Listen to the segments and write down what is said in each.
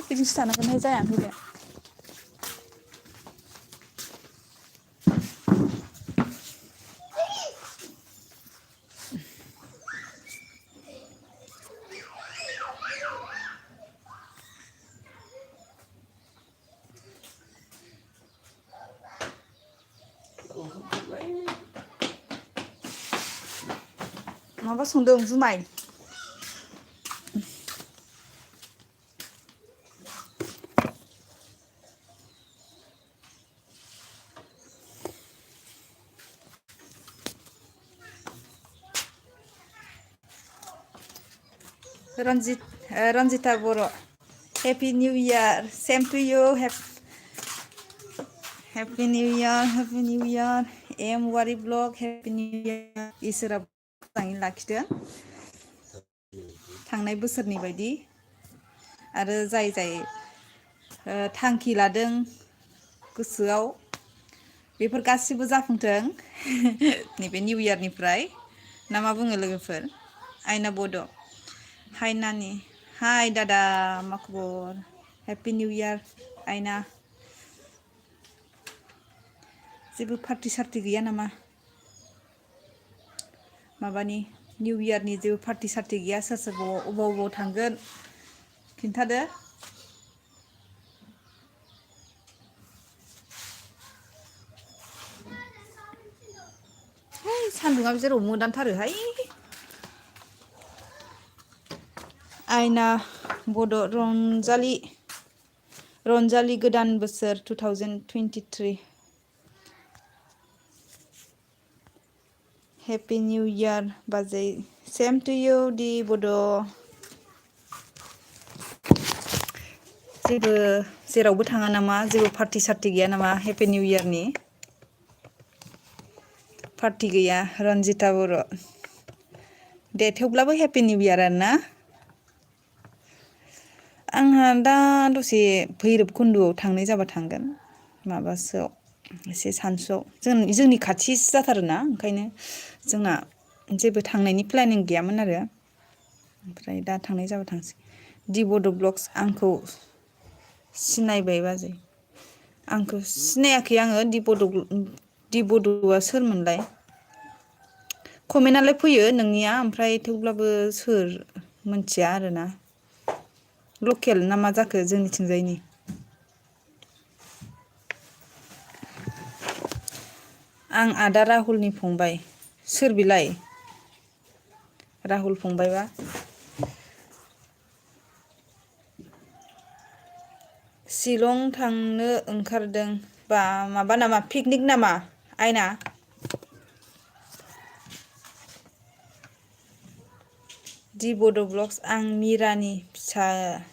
बिदिसो थानांगोनहाय जायाखै दे माबा संदों जुमाय रन्जिता बर' Happy New Year same to you Happy New Year enquiry vlog Happy New Year इसोरा मोजाङै लाखिदों थांनाय बोसोरनि बायदि आरो जाय थांखि लादों गोसोआव बेफोर गासिबो जाफुंथों नैबे निउ इयारनिफ्राय ना मा बुङो लोगोफोर आइना बड' हाय नानि हाय दादा मा खबर हेपि निउ इयार आइना जेबो पार्टि सार्टि गैया नामा माबानि निउ इयारनि जेबो पार्टि सार्टि गैया सोर सोर अबाव थांगोन खिन्थादो है सान्दुङा जेराव मोदानथारोहाय आइना बड' रंजालि गोदान बोसोर 2023 Happy New Year बाजै same to you di बड' जेरावबो थाङा नामा जेबो पार्टि सार्टि गैया नामा Happy New Yearनि पार्टि गैया रन्जिता बर' दे थेवब्लाबो Happy New Year आरोना आंहा दा दसे भैरब कुन्द'आव थांनाय जाबा थांगोन माबासोआव एसे सानसुआव जोंनि खाथिसो जाथारोना ओंखायनो जोंना जेबो थांनायनि प्लेनिं गैयामोन आरो ओमफ्राय दा थांनाय जाबा थांसै दि बड' ब्लग्स आंखौ सिनायबाय बाजै आंखौ सिनायाखै आङो दि बड'आ सोरमोनलाय कमेन्टआलाय फैयो नोंनिया ओमफ्राय थेवब्लाबो सोर मोनथिया आरोना लकेल ना मा जाखो जोंनिथिंजायनि आं आदा राहुलनि फंबाय सोर बिलाय राहुल फंबायबा शिलं थांनो ओंखारदों बा माबा नामा पिकनिक नामा आइना दि बड' ब्लग्स आं मिरानि फिसाज्ला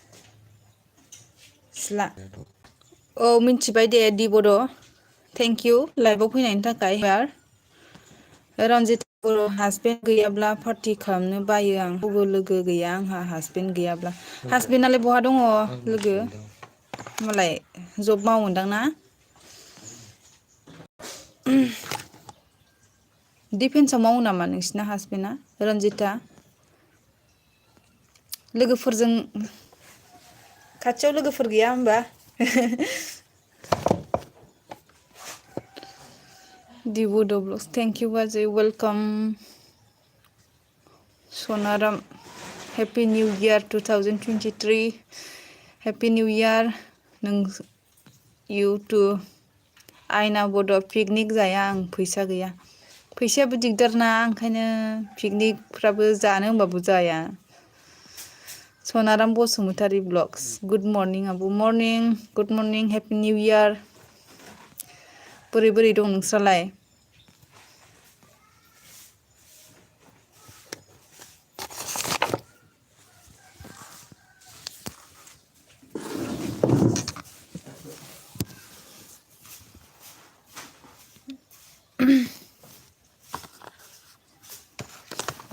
औ मिन्थिबाय दे दि बड' थेंक इउ लाइभआव फैनायनि थाखाय रन्जित बर' हासबेन्ड गैयाब्ला पार्टि खालामनो बायो आं रावबो लोगो गैया आंहा हासबेन्ड गैयाब्ला हासबेन्डआलाय बहा दङ लोगो मालाय जब मावोदां ना डिफेन्सआव मावो नामा नोंसिना हासबेन्डआ रन्जिता लोगोफोरजों खाथियाव लोगोफोर गैया होमबा दि बड' ब्लग्स थेंक इउ बाजै welcome Sanaram happy new year 2023 happy new year नों इउ टु आइना बड' पिकनिक जाया आं फैसा गैया फैसायाबो दिगदार ना ओंखायनो पिकनिकफ्राबो जानो होनबाबो जाया Sanaram Basumatary blogs good morning Abu morning good morning happy new year बोरै दं नोंस्रालाय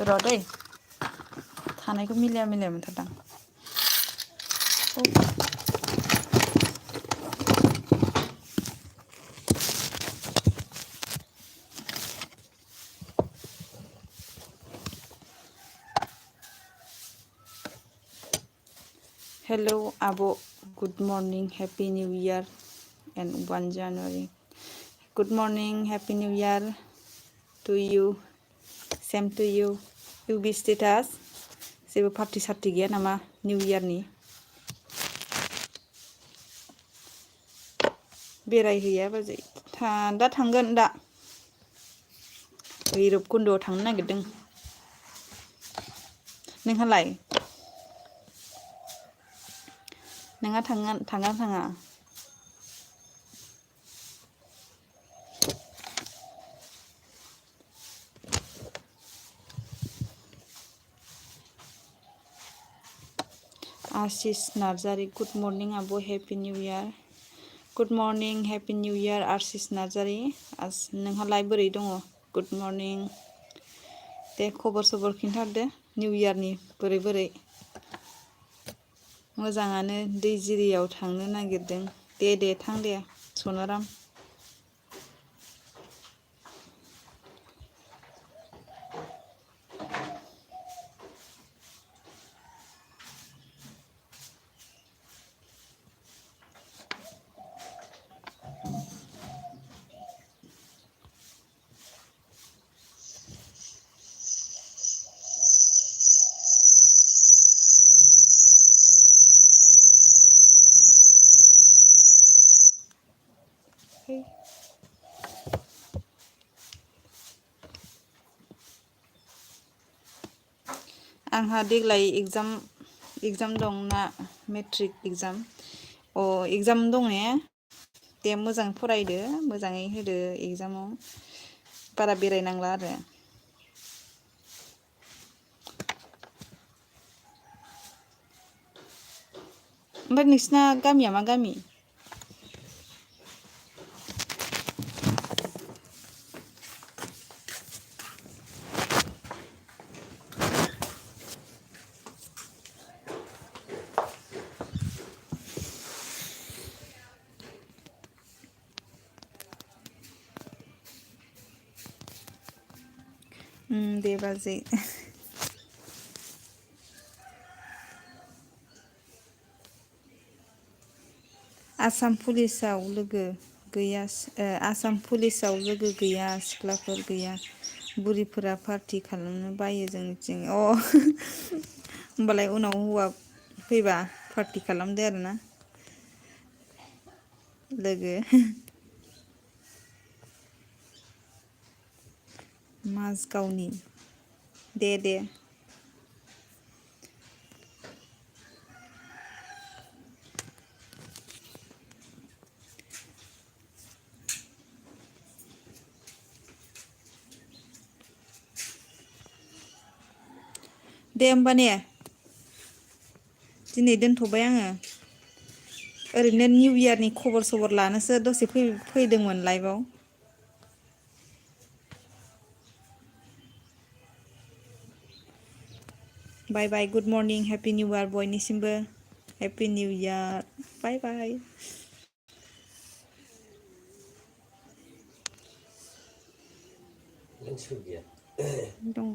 र' दै थानायखौ मिलाया मोनथारदां Hello Abo, good morning, happy new year and 1 January. Good morning, happy new year to you. Same to you. UB status जेबो पार्टी सार्टी गैया नामा निउ इयारनि? बेरायहैया बाजै दा थांगोन दा भैरबकुन्द'आव थांनो नागिरदों। नोंहालाय नोंहा थाङा थाङा? आशिष नार्जारि गुड मर्निं आब' happy new year. Good morning happy new year Ashish Narzary. नोंहालाय बोरै दङ? Good morning. दे खबर सबर खिन्थाहरदो निउ इयारनि बोरै मोजाङानो दैजिरियाव थांनो नागिरदों। दे थां दे सनाराम। आंहा देग्लाय एग्जाम दं ना मेट्रिक एग्जाम। एग्जाम दं ने? दे मोजां फरायदो, मोजाङै होदो एग्जामाव। बारा बेरायनांला आरो। ओमफ्राय नोंसिना गामिया मा गामि? दे बाजै। आसाम पुलिसाव लोगो गैया सिख्लाफोर गैया। बुरिफोरा पार्टि खालामनो बायो जोंनिथिं। होमबालाय उनाव हौवा फैबा पार्टि खालामदो आरोना लोगो। माजगावनि दे। दे होमबा ने दिनै दोनथ'बाय आङो। ओरैनो निउ इयारनि खबर सबर लानोसो दसे फैदोंमोन लाइभआव। Bye bye good morning happy new year बयनिसिमबो। Happy new year bye bye. दङ।